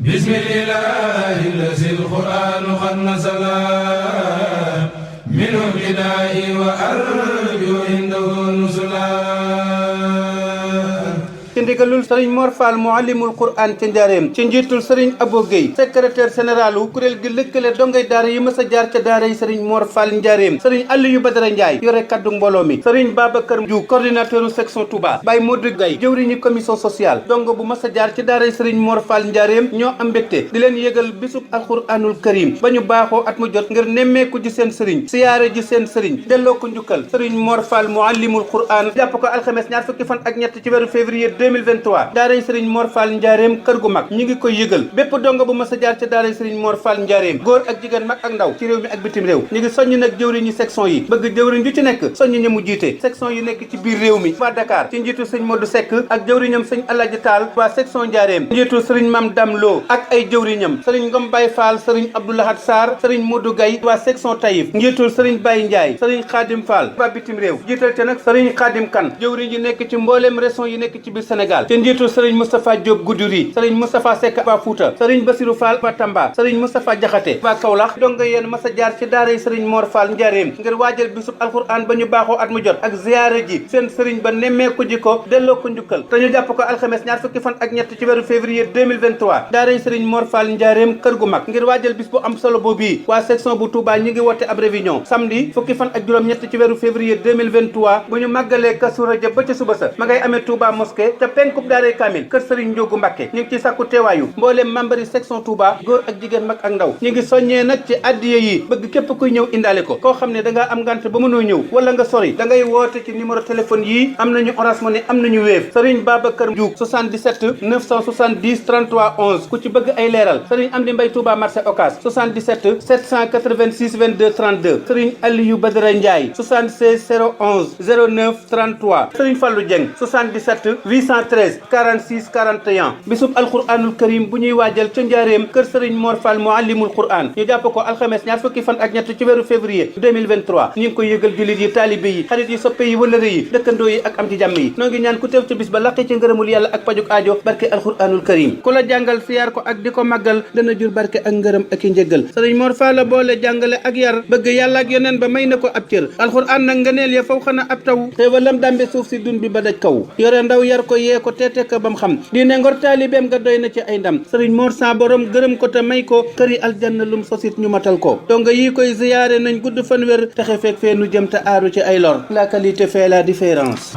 بسم الله الذي القرآن قد نزل منه ابتدائي وأرجو عنده نزلا ci ndigalul sëriñ Mor Fall muallimul Qur'an ci njaareem ci njiitul sëriñ Abo Guèye secrétaire généralu kuréel gi lëkkale dongay daara yi mës a jaar ca daara yi sëriñ Mor Fall njaareem sëriñ Aliou Badara Ndiaye yore kaddu mbooloo mi sëriñ Babacar Diouf coordinateur section Touba Baye Modou Guèye jëwriñu commission sociale dongo bu mës a jaar ci daara yi sëriñ Mor Fall njaareem ñoo am mbégte di leen yëgal bisub alquranul karim ba ñu baaxoo at mu jot ngir nemmeeku ji seen sëriñ siyaare ji seen sëriñ delloo ko njukkal sëriñ Mor Fall muallimul Qur'an jàpp ko alxames ñaar fukki fan ak ñett ci weeru février 2023 daaray Serigne Mor Fall njaareem kër gu mag ñi ngi koy yëgal bépp dongo bu mas a jaar ca daaray Serigne Mor Fall njaareem góor ak jigéen mag ak ndaw ci réew mi ak bitim réew ñi ngi soññ nag jëwriñ ñi section yi bëgg jëwriñ ju ci nekk soññ ñi mu jiite section yi nekk ci biir réew mi waa Dakar ci njiitu sëñ Modou Seck ak jëwriñam sëñ Aladji Tall waa section njaareem njiitu Serigne Mam Dam Lo ak ay jëwriñam Serigne Ngom Baye Fall Serigne Abdoulahad Sarr Serigne Modou Gaye waa section Taïf njiitul Serigne Baye Ndiaye Serigne Khadim Fall waa bitim réew jiital ca nag Serigne Khadim Kane jëwriñ yi nekk ci mbooleem région yi nekk ci biir Sénégal ci njiitul Serigne Moustapha Diop Goudiri Serigne Moustapha Seck waa Fouta Serigne Bassirou Fall waa Tamba Serigne Moustapha Diakhaté waa Kaolack donga yéen mas a jaar ci daaray Serigne Mor Fall njaareem ngir waajal bisub alquran ba ñu baaxoo at mu jot ak ziyaare ji seen Serigne ba nemmeeku ji ko delloo ko njukkal te ñu jàpp ko alxames ñaar fukki fan ak ñett ci weeru février 2023 daaray Serigne Mor Fall njaareem kër gu mag ngir waajal bis bu am solo boobu waa section bu Touba ñi ngi woote ab réunion samedi fukki fan ak juróom ñett ci weeru février 2023 bu ñu màggalee Kazu Rajab ba ca suba sa ma ngay amee Touba mosquée te penkub daaray Kamil kër Serigne Ndiogu Mbacké ñu ngi ci sàkku teewaayu mbooleem membre yi section Touba góor ak jigéen mag ak ndaw ñu ngi soññee nag ci addiye yi bëgg képp kuy ñëw indaale ko koo xam ne da ngaa am ngant ba mënoo ñëw wala nga sori da ngay woote ci numéro téléphone yii am nañu Orange Money am nañu Wave Serigne Babacar Diouf 77 970 33 11 ku ci bëgg ay leeral Serigne Amdi Mbaye Touba marché Ocass 77 786 22 32 Serigne Aliou Badara Ndiaye 76 011 09 33 Serigne Fallou Dieng 77 813 46 41 bisub alquranul karim bu ñuy waajal ca njaareem kër Serigne Mor Fall muallimul Qur'an ñu jàpp ko alxames ñaar fukki fan ak ñett ci weeru février 2023 ñu ngi koy yëgal jullit yi taalibe yi xarit yi soppe yi wëlëre yi dëkkandoo yi ak am ci jàmm yi noo ngi ñaan ku teew ci bis ba laqi ci ngërëmul yàlla ak pajuk aajo barke alquranul karim ku la jàngal siyaar ko ak di ko màggal dana jur barke ak ngërëm ak i njëggal Serigne Mor Fall boole jàngale ak yar bëgg yàlla ak yeneen ba may na ko ab cër alquran nag ngëneel ya faw xana ab taw xéewalam dambe suuf si dun bi ba daj kaw yore ndaw yar ko yee ko teete ko bam xam diine ngor taalibeem nga doy na ci ay ndam Serigne Mor sa borom gërëm ko te may ko këri aljanna lum sosit ñu matal ko donga yi koy ziyaare nañ gudd fan wér texe fekk fee nu jëm te aaru ci ay lor la qualité fait la différence